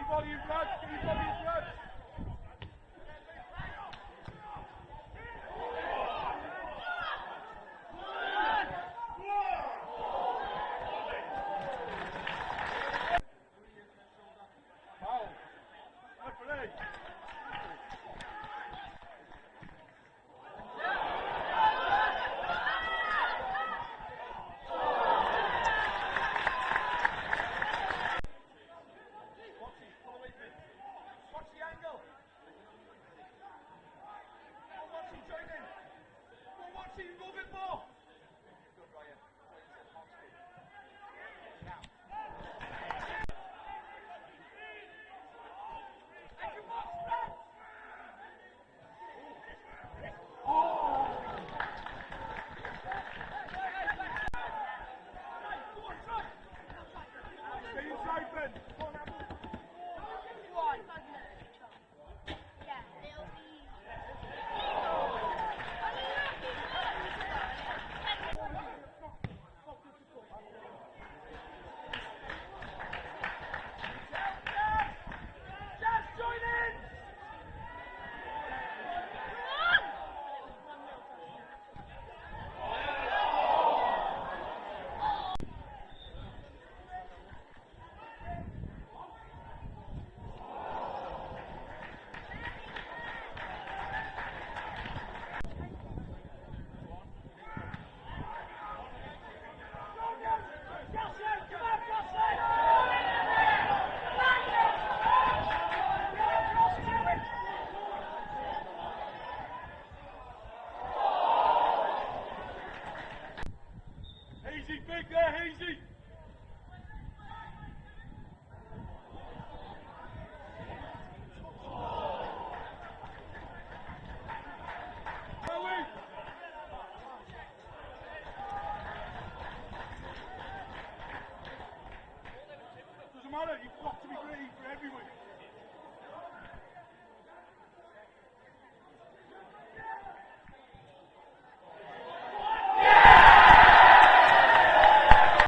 your body in front. Get your body in front. Foul. Referee. Watch it, pull away from it. Watch the angle. Go on, Watson, join in. Go on, Watson, you can go a bit more. Good, Ryan. Play inside the box, kid. Now. Edge your box, Brad. Oh! Right, go on, try. Stay inside, Ben. Go on, have a